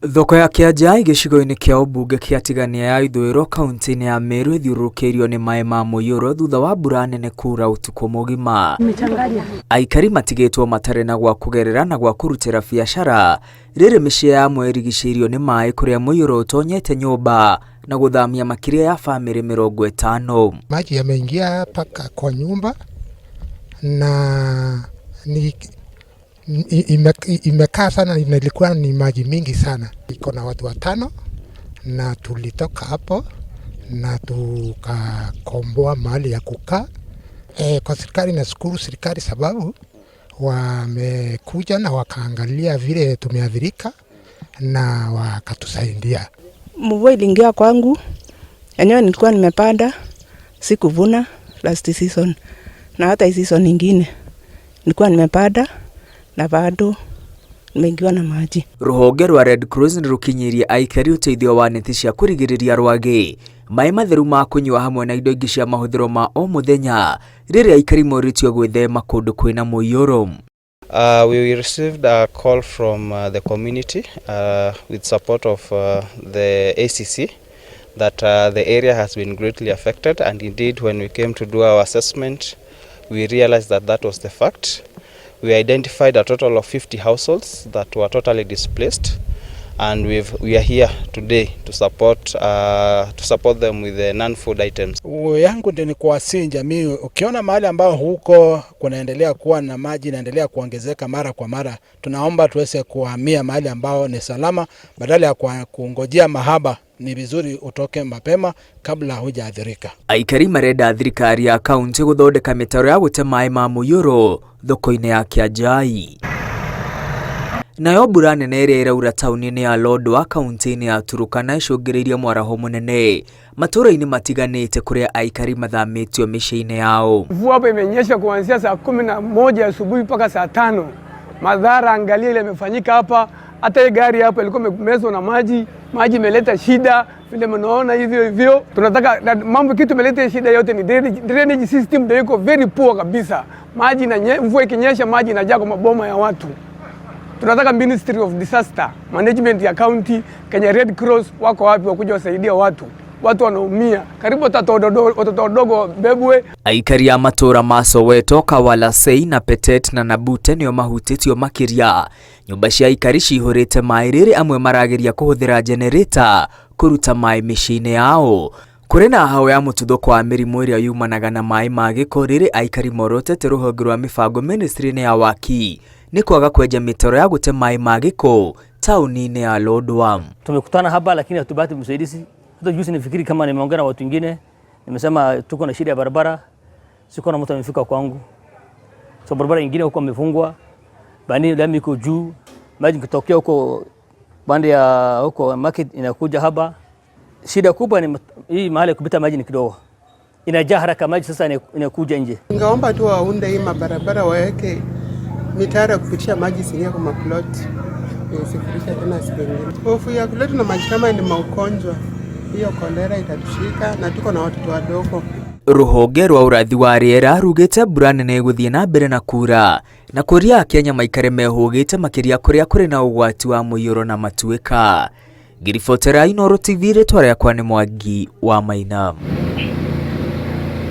Thoko ya Kĩanjai gĩcigo-inĩ kĩa ũmbunge kĩa Tigania ya Ithũĩro kaunti-inĩ ya Meru ĩthiũrũrũkĩirio nĩ maĩ ma mũiyũro thutha wa mbura nene kuura ũtukũ mũgima. Aikari matigĩtwo matarĩ na gwa kũgerera na gwa kũrutĩra biacara rĩrĩ mĩciĩ yamwe ĩrigicĩirio nĩ maĩ kũrĩa mũiyũro ũtonyete nyũmba na gũthamia makĩria ya famĩlĩ 50. Maji yameingia mpaka kwa nyumba na ni imekaa sana na ilikuwa ni maji mingi sana. Iko na watu watano na tulitoka hapo na tukakomboa mahali ya kukaa. Kwa serikali nashukuru serikali sababu wamekuja na wakaangalia vile tumeathirika na wakatusaidia. Mvua iliingia kwangu, enyewe nilikuwa nimepanda, sikuvuna last season, na hata hii season ingine nilikuwa nimepanda na bado nimeingiwa na maji. Rũhonge rwa Red Cross nĩ rũkinyĩirie aikari ũteithio wa neti cia kũrigĩrĩria rwagĩ, maĩ matheru ma kũnyua hamwe na indo ingĩ cia mahũthĩro ma o mũthenya rĩrĩa aikari morĩtio gwĩthema kũndũ kwĩna mũiyũro. We received a call from the community with support of the ACC that the area has been greatly affected, and indeed when we came to do our assessment we realized that that was the fact. We identified a total of 50 households that were totally displaced, and we are here today to support them with the non-food items. Yangu ndio ni kuwasihi jamii, ukiona mahali ambao huko kunaendelea kuwa na maji inaendelea kuongezeka mara kwa mara, tunaomba tuweze kuhamia mahali ambao ni salama, badala ya kungojea mahaba. Ni vizuri utoke mapema kabla hujaathirika. Aikari marenda thirikari ya kaunti gũthondeka mĩtaro ya gũte maĩ ma mũiyũro thoko-inĩ ya Kĩanjai. Nayo mbura nene ĩrĩa ĩraura taũni-inĩ ya Lodwar kaunti-inĩ ya Turkana ĩcũngĩrĩirie mwaraho mũnene matũũra-inĩ matiganĩte kũrĩa aikari mathamĩtio mĩciĩ-inĩ yao. Mvua hapo imenyesha kuanzia saa 11 asubuhi mpaka saa 5. Madhara, angalia ile imefanyika hapa. Hata hii gari hapo ilikuwa imemezwa na maji, maji imeleta shida vile mnaona hivyo hivyo. Tunataka na mambo kitu imeleta shida yote ni drainage system ndio iko very poor kabisa. Maji na mvua ikinyesha maji inajaa kwa maboma ya watu. Tunataka Ministry of Disaster Management ya county, Kenya Red Cross wako wapi wakuja wasaidia watu? Watu wanaumia, karibu watoto wadogo bebwe. Aikari a matũũra ma Soweto, Kawalasei na Petet na Nabute nĩo mahutĩtio makĩria. Nyũmba cia aikari cihũrĩte maĩ rĩrĩ amwe marageria kũhũthĩra generator kũruta maĩ mĩciĩ-inĩ yao. Kũrĩ na hau ya mũtuthũko wa mĩrimũ ĩrĩa yumanaga na maĩ ma gĩko rĩrĩ aikari morotete rũhonge rwa mĩbango ministry-inĩ ya waki nĩ kwaga kwenja mĩtaro ya gũte maĩ ma gĩko taũni-inĩ ya Lodwar. Tumekutana hapa lakini hatupati msaidizi. Hata juzi nifikiri kama nimeongea na watu wengine, nimesema tuko na shida ya barabara, siko na mtu amefika kwangu. So barabara nyingine huko imefungwa, bani lami iko juu, maji kutokea huko pande ya huko market inakuja hapa. Shida kubwa ni hii mahali kupita maji ni kidogo, inajaa haraka maji sasa inakuja nje. Ningeomba tu waunde hii mabarabara waweke mitaro ya kupitisha maji isiingie kwa maploti, isifurisha tena siku ingine. Hofu ya kuletwa na maji kama ni maugonjwa, hiyo kolera itatushika na tuko na watoto wadogo. Rũhonge rwa ũrathi wa rĩera rugĩte mbura nene ĩgũthiĩ na mbere na kura na kũria Akenya maikare mehũgĩte makĩria kũrĩa kũrĩ na ũgwati wa mũiyũro na matuĩka. Ngiribotera Inooro TV, rĩtwa rĩakwa nĩ Mwangi wa Maina.